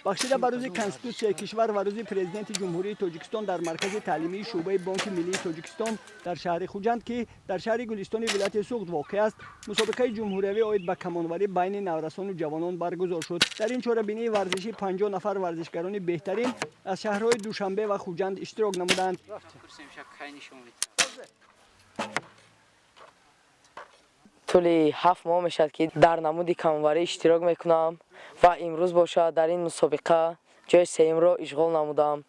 Бахшида ба рӯзи Конститутсияи кишвар ва рӯзи Президенти Ҷумҳурии Тоҷикистон дар маркази таълимии шӯъбаи Бонки Миллии Тоҷикистон дар шаҳри Хуҷанд, ки дар шаҳри Гулистони вилояти Суғд воқеъ аст, мусобиқаи ҷумҳуриявӣ оид ба камонварӣ байни наврасону ҷавонон баргузор шуд. Дар ин чорабинии варзишӣ 50 нафар варзишгарони беҳтарин аз шаҳрҳои Душанбе ва Хуҷанд иштирок намуданд. Тӯли 7 моҳ мешавад, ки дар намуди камонварӣ иштирок мекунам ва имрӯз бошад дар ин мусобиқа ҷои сеюмро ишғол намудам.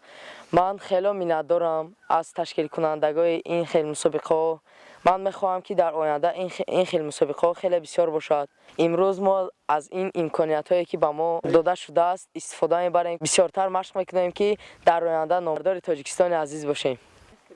Ман хело миннатдорам аз ташкилкунандагони ин хел мусобиқаҳо. Ман мехоҳам, ки дар оянда ин хел мусобиқаҳо хеле бисёр бошад. Имрӯз мо аз ин имкониятҳое, ки ба мо дода шудааст, истифода мебарем, бисёртар машқ мекунем, ки дар оянда номбардори Тоҷикистони азиз бошем.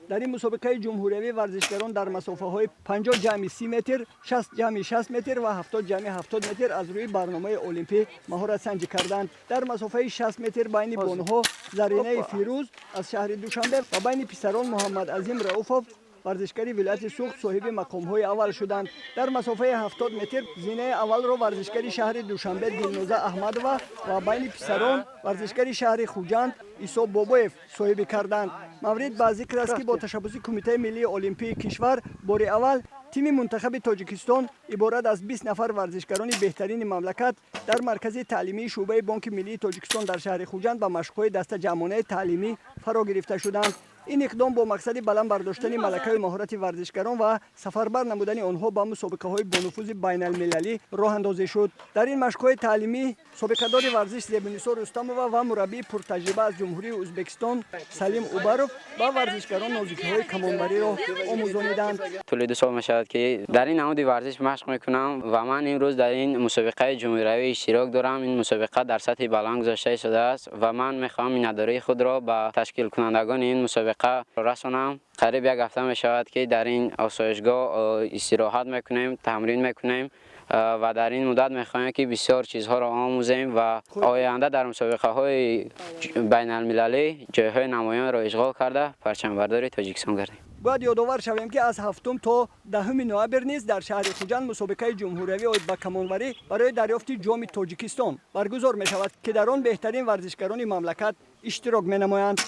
Дар ин мусобиқаи ҷумҳуриявӣ варзишгарон дар масофаҳои 50 ҷамъи 30 метр, 60 ҷамъи 60 метр ва 70 ҷамъи 70 метр аз рӯи барномаи олимпӣ маҳоратсанҷӣ карданд. Дар масофаи 60 метр байни бонуҳо Заринаи Фирӯз аз шаҳри Душанбе ва байни писарон Муҳаммад Азим Рауфов, варзишгари вилояти Суғд, соҳиби мақомҳои аввал шуданд. Дар масофаи 70 метр зинаи аввалро варзишгари шаҳри Душанбе Дилноза Аҳмадова ва байни писарон варзишгари шаҳри Хуҷанд Исо Бобоев соҳибӣ карданд. Маврид ба зикр аст, ки бо ташаббуси Кумитаи миллии олимпии кишвар бори аввал тими мунтахаби Тоҷикистон иборат аз 20 нафар варзишгарони беҳтарини мамлакат дар маркази таълимии шӯъбаи Бонки Миллии Тоҷикистон дар шаҳри Хуҷанд ба машқҳои дастаҷамъонаи таълимӣ фаро гирифта шуданд. Ин иқдом бо мақсади баланд бардоштани малакаю маҳорати варзишгарон ва сафарбар намудани онҳо ба мусобиқаҳои бонуфузи байналмилалӣ роҳандозӣ шуд. Дар ин машқҳои таълимӣ собиқадори варзиш Зебунисо Рустамова ва мураббии пуртаҷриба аз Ҷумҳурии Ӯзбекистон Салим Убаров ба варзишгарон нозукиҳои камонвариро омӯзониданд. Тӯли 2 сол мешавад, ки дар ин намуди варзиш машқ мекунам ва ман имрӯз дар ин мусобиқаи ҷумҳуриявӣ иштирок дорам. Ин мусобиқа дар сатҳи баланд гузошта шудааст ва ман мехоҳам миннатдории худро ба ташкилкунандагони ин мусобиқа расонам. Қариб як ҳафта мешавад, ки дар ин осоишгоҳ истироҳат мекунем, тамрин мекунем ва дар ин муддат мехоҳем, ки бисёр чизҳоро омӯзем ва оянда дар мусобиқаҳои байналмилалӣ ҷойҳои намоёнро ишғол карда парчамбардори Тоҷикистон гардем. Бояд ёдовар шавем, ки аз 7 то 10 ноябр низ дар шаҳри Хуҷанд мусобиқаи ҷумҳуриявӣ оид ба камонварӣ барои дарёфти Ҷоми Тоҷикистон баргузор мешавад, ки дар он беҳтарин варзишгарони мамлакат иштирок менамоянд.